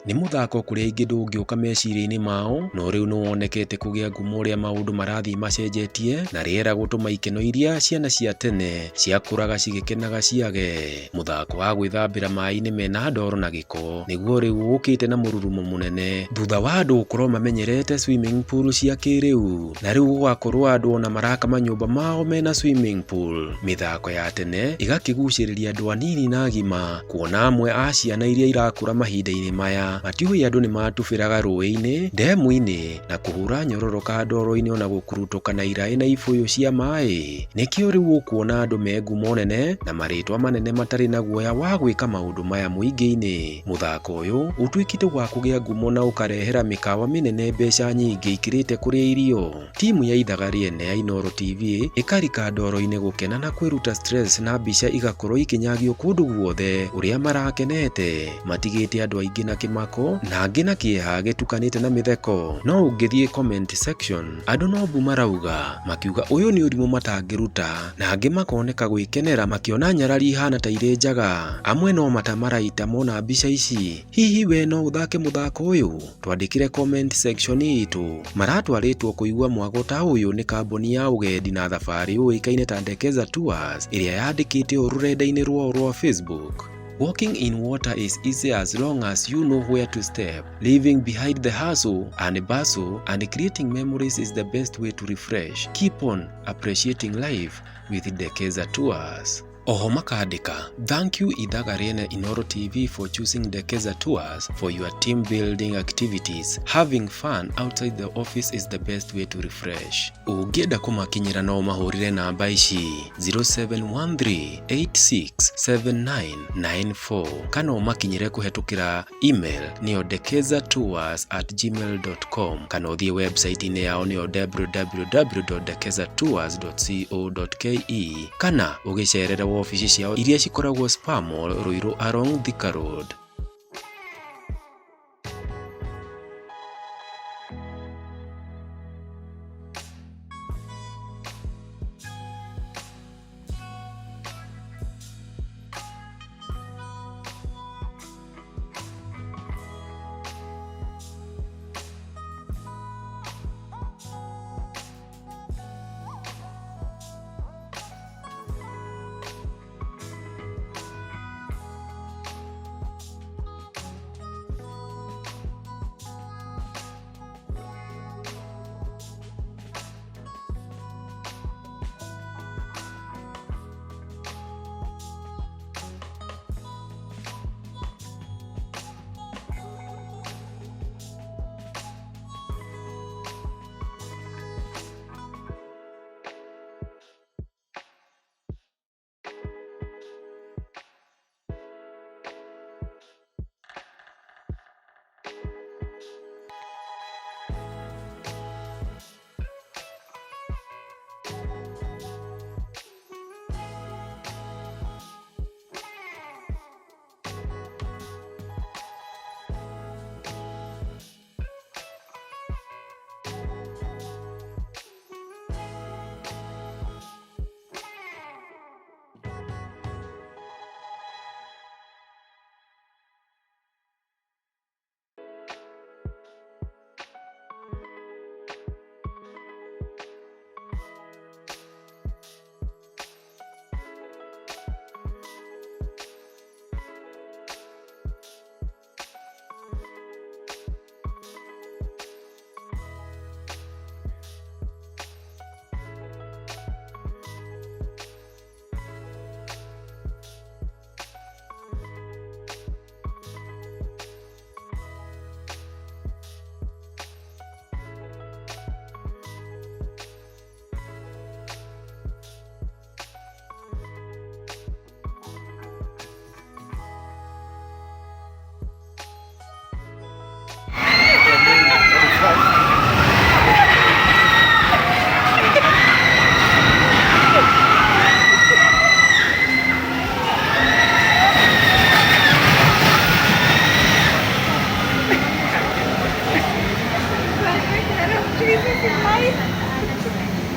Nĩ mũthako kũrĩ aingĩ ndũngĩũka meciria-inĩ mao, no rĩu nĩwonekete kũgĩa ngumo ũrĩa maũndũ marathiĩ macenjetie na rĩera gũtũma ikeno iria ciana cia tene ciakũraga cigĩkenaga ciage. Mũthako wa gwĩthambĩra maĩ-inĩ mena ndoro na gĩko nĩguo rĩu ũkĩte na mũrurumo mũnene thutha wa andũ gũkorwo mamenyerete swimming pool cia kĩrĩu, na rĩu gũgakorwo andũ ona maraka manyũmba mao mena swimming pool. Mĩthako ya tene ĩgakĩgucĩrĩria andũ anini na agima, kuona amwe a ciana iria irakũra mahinda-inĩ maya matiũĩ andũ nĩ matubĩraga rũĩ-inĩ, ndemu-inĩ, na kũhũra nyororoka ndoro-inĩ ona gũkurutũka na iraĩ na ibũyũ cia maĩ. Nĩkĩo rĩu ũkuona andũ me ngumo nene na marĩtwa manene matarĩ na guoya wa gwĩka maũndũ maya mũingĩ-inĩ. Mũthako ũyũ ũtuĩkĩte wa kũgĩa ngumo na ũkarehera mĩkawa mĩnene mbeca nyingĩ ikĩrĩte kũrĩa irio. Timu ya ithaga rĩene ya Inooro TV ĩkarika ndoro-inĩ gũkena na kwĩruta stress na mbica igakorwo ikĩnyagio kũndũ guothe ũrĩa marakenete. Matigĩte andũ aingĩ na kĩmako na angĩ na kĩeha gĩtukanĩte na mĩtheko. No ũngĩthiĩ comment section andũ no mbu marauga, makiuga ũyũ nĩ ũrimũ matangĩruta, na angĩ makoneka gwĩkenera makĩona nyarari ihana ta irĩ njaga. Amwe no mata maraita mona mbica ici. Hihi we no ũthake mũthako ũyũ? Twandĩkĩre comment section itũ. Maratwarĩtwo kũigua mwago ta ũyũ nĩ kambuni ya ũgendi na thabarĩ yũĩkaine ta Ndekeza Tours ĩrĩa yandĩkĩte ũũ rũrenda-inĩ rwao rwa Facebook. Walking in water is easy as long as you know where to step. Leaving behind the hustle and bustle and creating memories is the best way to refresh. Keep on appreciating life with Dekeza Tours. Oho makandĩka, Thank you Ithaga Rĩene Inooro TV for choosing Dekeza Tours for your team building activities. Having fun outside the office is the best way to refresh. Ũngĩenda kũmakinyĩra no ũmahũrĩre namba ici 0713867994 kana ũmakinyĩre kũhetũkĩra email nĩyo dekezatours@gmail.com kana ũthiĩ website-inĩ yao nĩyo www.dekezatours.co.ke kana ũgĩcerere wobici ciao iria cikoragwo Spar Mall, Ruiru along Thika Road.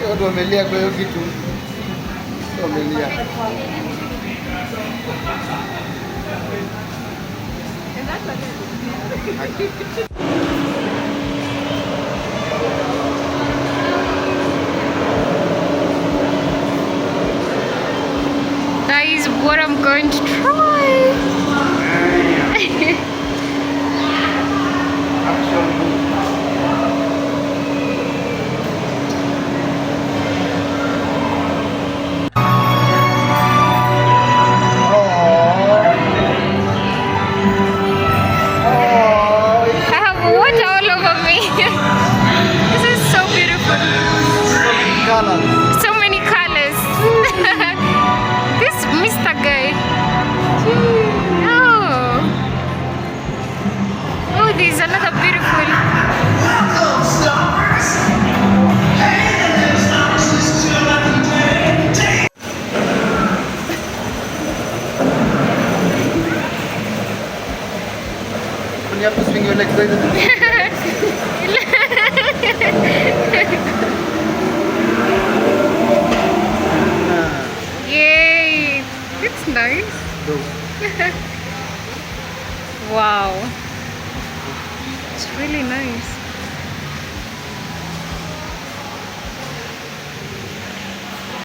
Watu wamelia kwa hiyo kitu. Wamelia. That is what I'm going to try. Action movie. Oh. I have water all over me. This is so beautiful. So many colors. So many colors. This Mr. Guy. Oh. Oh, there's another beautiful. When you have to swing your legs like that. Yay! It's nice. Wow. It's really nice.